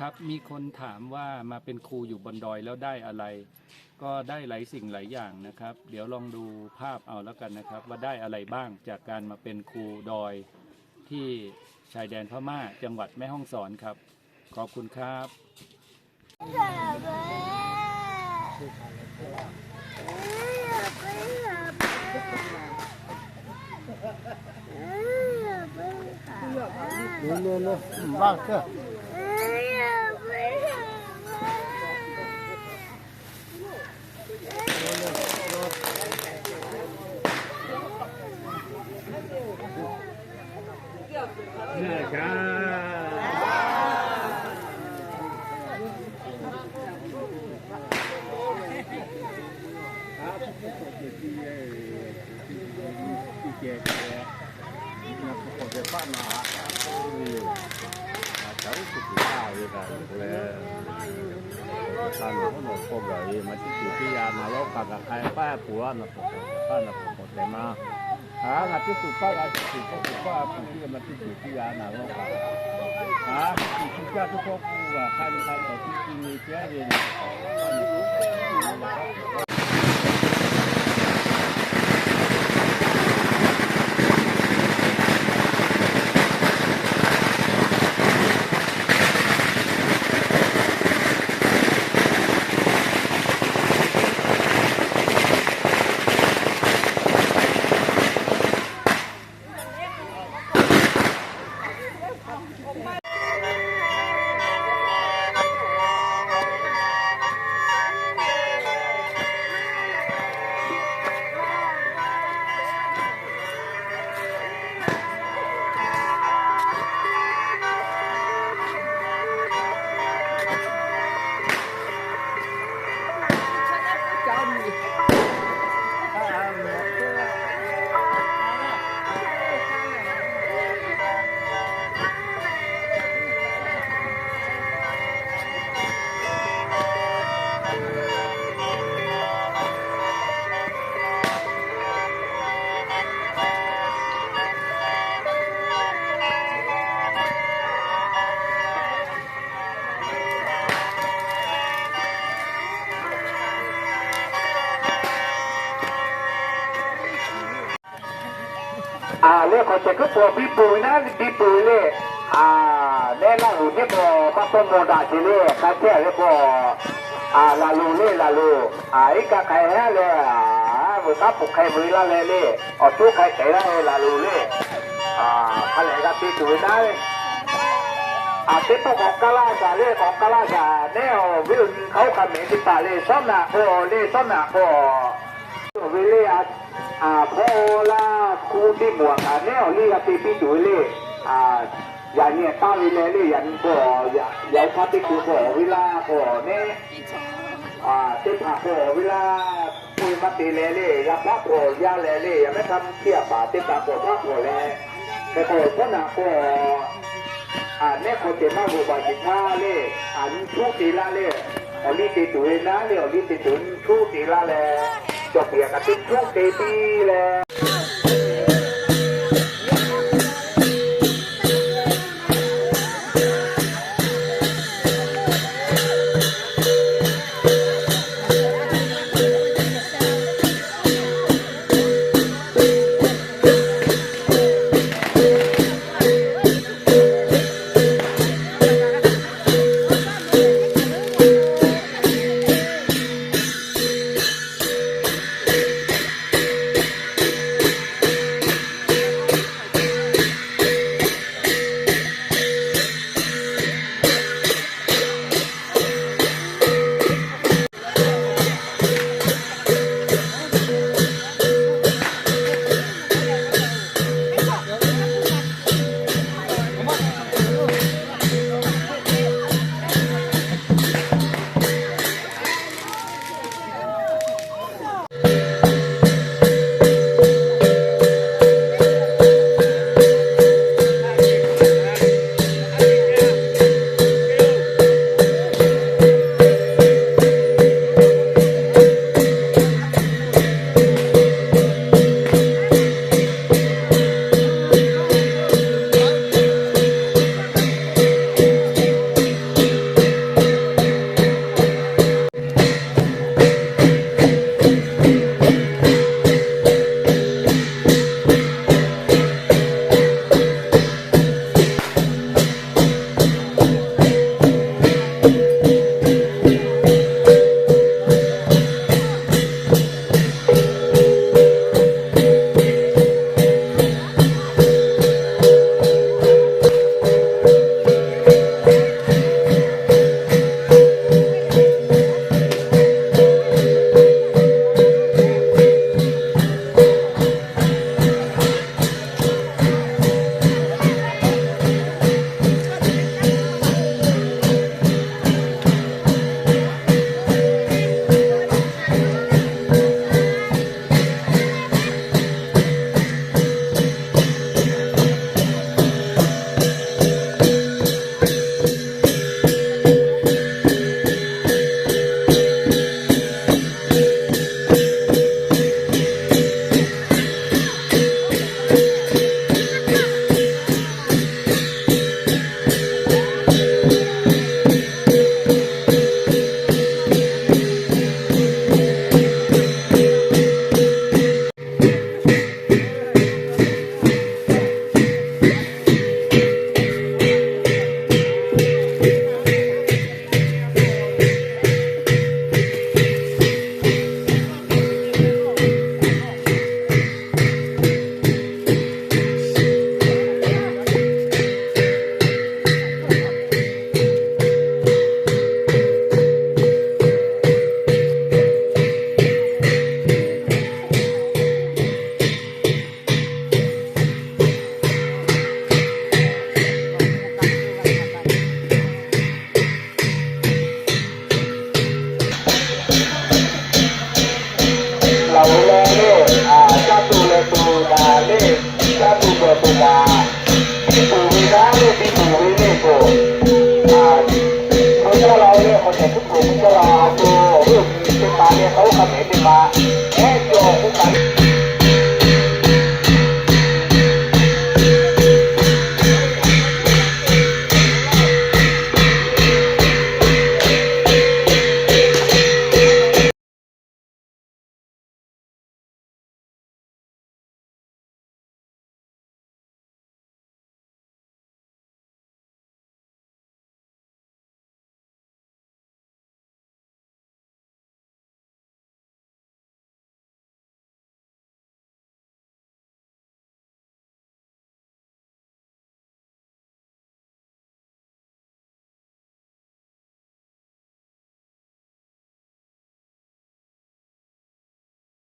ครับ มีคนถามว่ามาเป็นครูอยู่บนดอยแล้วได้อะไร ก็ได้หลายสิ่งหลายอย่างนะครับ เดี๋ยวลองดูภาพเอาแล้วกันนะครับ ว่าได้อะไรบ้างจากการมาเป็นครูดอยที่ชายแดนพม่า จังหวัดแม่ฮ่องสอนครับ ขอบคุณครับ ອ່າ ເລີຍຂໍເຊີນຄືພໍ່ພີ່ປູນະ ພີ່ປູເລີຍ ອ່າ ແນະນຳຫູເຈັບບໍ່ ມາໂປຣໂມດດາຊິເລີຍ ກາແຊເລີຍບໍ່ ອ່າ ລາລູເລີຍ ລາລູ ອ່າ ອີກກະໄຄແຮເລີຍ ອ່າ ເວີກະປຸກໄຄເວີລາເລີຍເລີຍ ອອກຕູໄຄໄຕລາເລີຍ ລາລູເລີຍ ອ່າ ຄະແຫຼກະຕິຕູນະ ອ່າ ຕິປຸກອອກກາລາຊາເລີຍ ອອກກາລາຊາ ແນວວິວເຂົາຂະເໝນຕິປາເລີຍ ຊອນນະໂອເລີຍ ຊອນນະໂອ ເວເລອາ ອາ ໂພລາຄູຕິໝວກ ອາ ແນວລີອາຕິປິດຸເລ ອາ ຢາເນຍຕາວິເລເລ ຢານໂພ ຢາ ຢາຄາຕິຄູໂພ ເວລາໂພເນ ອາ ເຕພາໂພ ເວລາເອມະຕິເລເລ ຢາພາໂພ ຢາເລເລ ຢາແມ່ຄຳເຊຍປາ ເຕພາໂພ ພາໂພເລ ແຕ່ໂພ ໂພນາໂພ ອາ ເນໂຄເຕມາໂພ ບາຈິທາເລ ອາ ທູຕິລາເລ ອາ ລີເຕຕຸເອນາເລ ອາ ລີເຕຕຸ ຊູເຕລາແລ ຈອກເປຍກະຕິນຊູເຕປີແລ.